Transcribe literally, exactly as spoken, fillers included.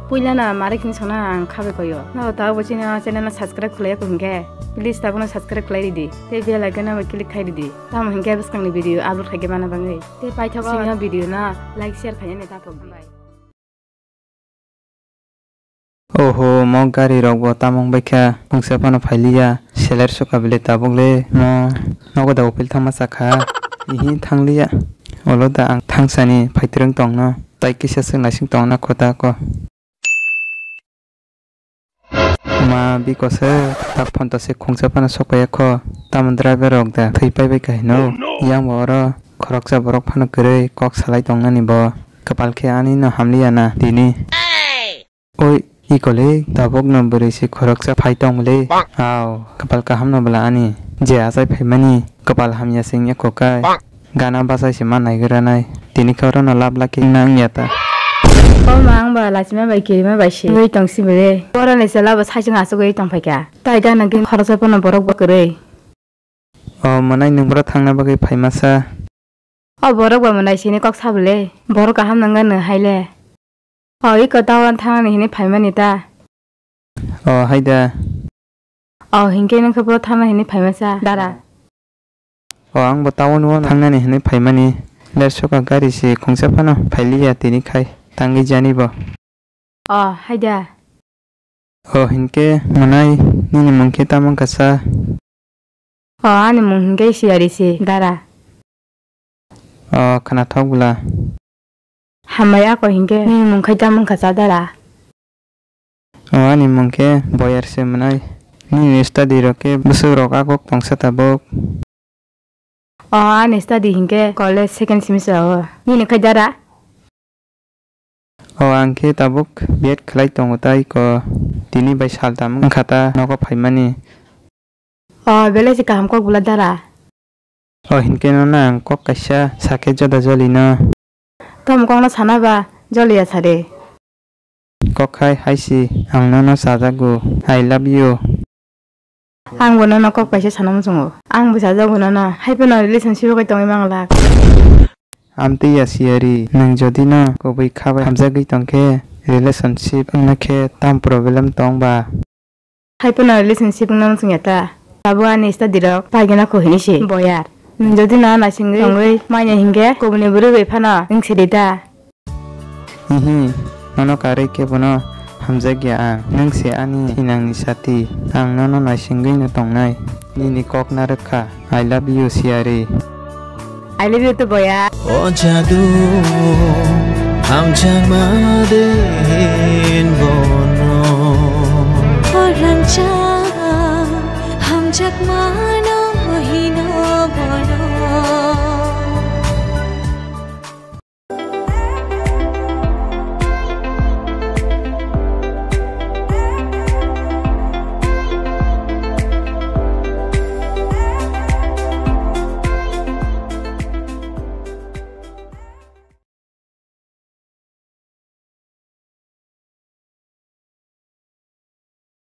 Puila na mare kini sona ang khabe koyo. No ta bo chini channel no subscribe khulai ko hingke. Please ta bono subscribe khulai ridi. Te bell icon no click khai ridi. Tamo hingke bwskang ni video upload khai ke mana bangwi. Te paithago chini video no like share khai ne ta pok. Oho, mo gari rok bo tamung baikha, khungsa phano phailiya, seler suka bile tabuk le, mo nogo da upil thangma sakha, ihi thangliya, olo da ang thangsani phaitrwng tongno, tai kisa swk naising tongna kho ta ko. Ma bikose tak phonto se khungsa phano sokpaiya kho, tamo driver rok da thwi paibai kahino, yang bo oro khoroksa borok phano kwrwi kok salai tongnani bo, kwpal khe ani no hamliya na tini. Oi, iko le, tabuk no bwrwi se khoroksa phai tong le. Aw, kwpal kaham no bwla ani. Je achai phaimani, kwpal hamya se wngya kho kai. Gana bachai se ma naigra nai. Tini khe oro no lab laki nang ya ta. O ma, ang ba lachima bai kirima bai se wngwi tong si bwle. Oro ni chwla bo saichung achugwi tong phaikha. Tai gana gini khoroksa phano borok bo kwrwi. O mwnai nwng boro thangna bagwi phaimasa. O borok ba mwnai sini kok sa bwle. Borok kaham nang gano hai le. O iko town thangnani hinwi phaimani ta. O hai da. O hinkhe nwng khe boro thangna hinwi phaimasa dara. O ang bo town o thangnani hinwi phaimani. Le soka gari se khungsa phano phailiya tini khai tangwi jani bo. O hai da. O hinkhe mwnai nini mung khe tamo wngkha sa? O ani mung hinkhe Siyari se dara. O khwnathok bwla. Hambai ako hinkhe nini mung khai tamo wngkha sa dara? O ani mung khe Boyar se mwnai. Nini study rok khe bwswk rok agok tongsa tabuk. O ani study hinkhe college second semester o. Nini khai dara? O ang khe tabuk B Ed khlai tongo tai ko tini bai sal tam wngkha ta nogo phaimani. O belai se kaham kok bwla dara. O hinkhe nono ang kok kaisa sakhe joda jolino. Tamo kokno sana ba joliya sade. Kok khai hai si ang nono chajago. I love you. Ang bo nono kok kaisa sana muchungo. Ang bo chajago nono. Hai phano relationship o kai tongwi manglak. Amtwi ya Siyari, nwng jodi no kubui kha bai hamjagwi tongkhe relationship wngna khe tam problem tong ba? Hai phano relationship wngna muchungya ta. Abo ani study rok paigwna kho hini se Boyar. Nwng jodi no naisingwi tongwi manya hinkhe kubuni bwrwi bai phano wng sidi ta. Hihi, nono karwi khe bono hamjakya ang. Nwng se ani thinangni sati. Ang nono naisingwi no tongnai. Nini kok narwk kha. I love you, Siyari. I love you too, Boyar. O jadu, hamjakma de hin bono. O rangchak, hamjakma no hino bono.